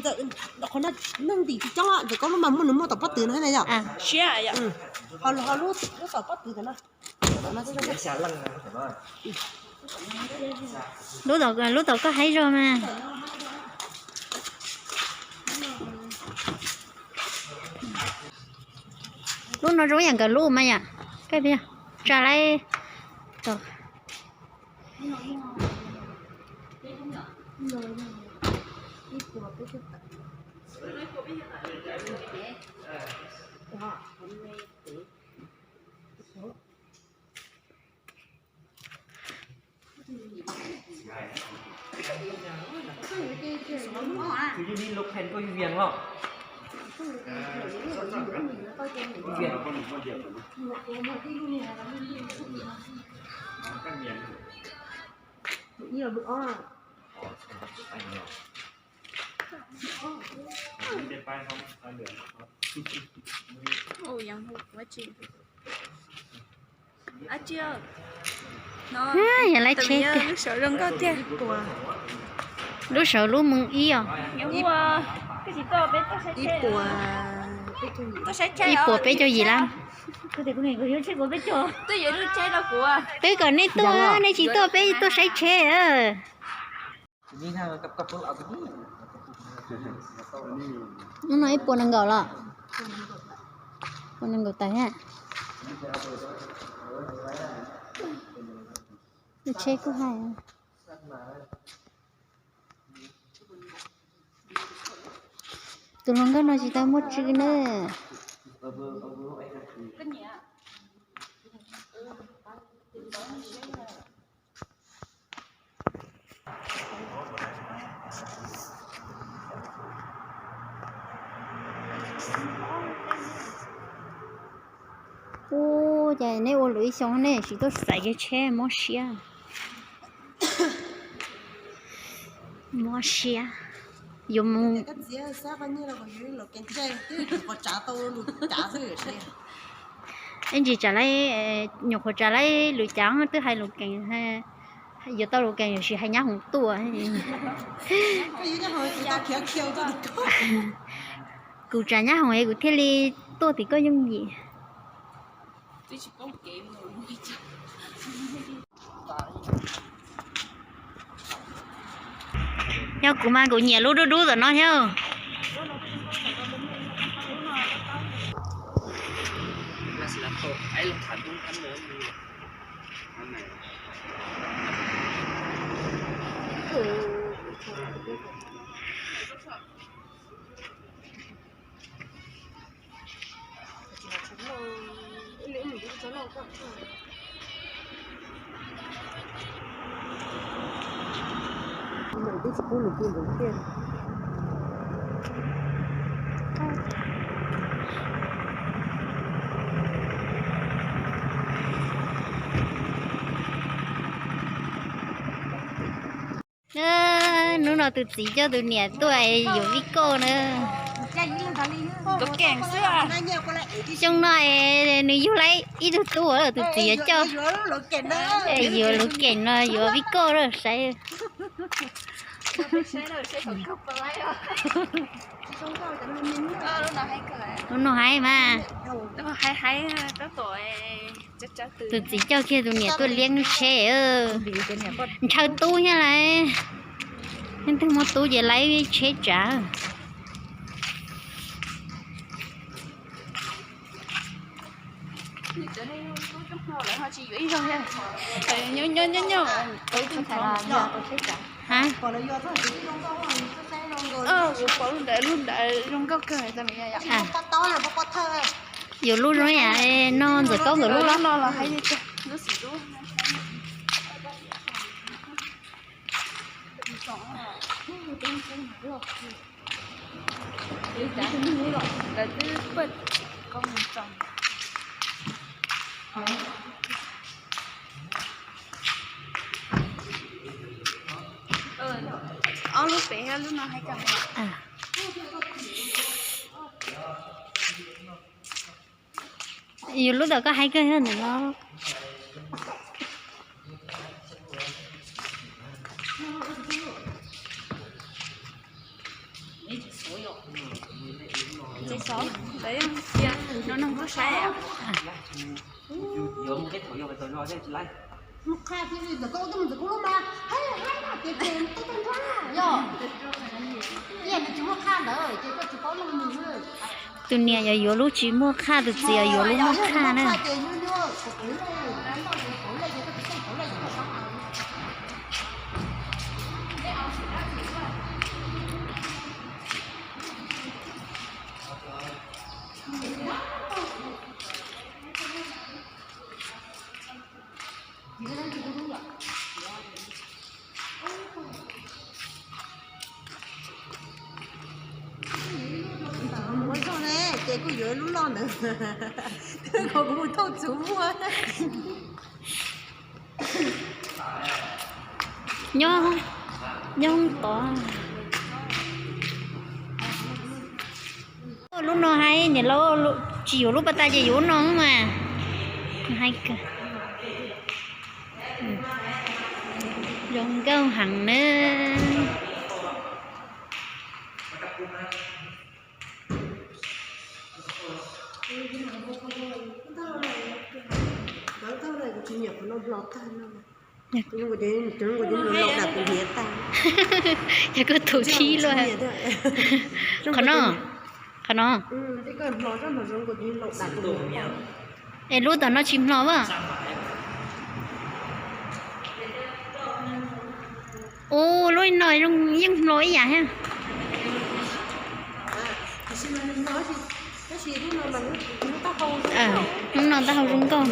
Qhov no neeg ntim tsis coob, ntawm koj lub mas muaj nws muaj tom pob tw no thiab na yom. Siab yom. Ho lub tom pob tw no. Lub tom, lub tom koj haib zog mas. Lub no zoo yam nkawd lub mas yom. Tsa laib. Yog lub tsheb tiag. Lub saud lub moos ib os. Ib puas peb caug yim lab. Twb kom nej tuaj, nej tsis tuaj peb tuaj saib tsheb. Hnub no ib puas nees nkaum los? Puas nees nkaum tawm thiab. Tsheb kuj hais. Tus hluas nkauj no tsis tau muaj tswv na. Ub, cas neb ua lwm ib xyoo nej tsis tuaj xaiv kiag tsheb mob siab. Mob siab. Yuav mus. Ib ntsis tsam laib, nyuam qhuav tsam laib lwm cas twb hais lus kees, yuav tau lus kees yuav sis hais nyab hoom tuaj. Kuv tsam nyab hoom es kuv thiaj li tuaj tim koj yooj yim. Yog kuv mas kuv nyiam lub dub dub tom no thiab. Hnub no tus txiv coj tus niam tuaj yuav vij koj na. Xyoo no nws yug lawm ib tug tub, tus txiv yuav coj, yuav lub keem no yuav vij koj lawm saib. Lub no haib mas. Tus txiv coj kiag tus niam tuaj liab lub tsheb. Ntshaw tub thiab lawm. Leej twg muaj tub ces laib tsheb tsav. Yuav lub zoo yam no ntxawm kaub nkawd lub los. Ob lub pem lub no hais. Yus lub tom koj hais kawg ntawm no. Tus niam yog yuav lub tsis muaj qhaj, tus txiv yog yuav lub muaj qhaj na. Muab zog ne, ces kuj yuav lub loj ntawd, kuv mus thauj txhuv muag. Nyob, nyob tod. Lub no hais niam laus, tsis yuav lub pas tas ces yuav lub no mas. Hais zoo nkauj heev na. Yog kuv tus khib luaj. Qhov no, qhov no. Es lub tom no tsis hmlo as. Ua lub no yeej hmlo ib yam thiab. Lub no taub hau zoo nkauj.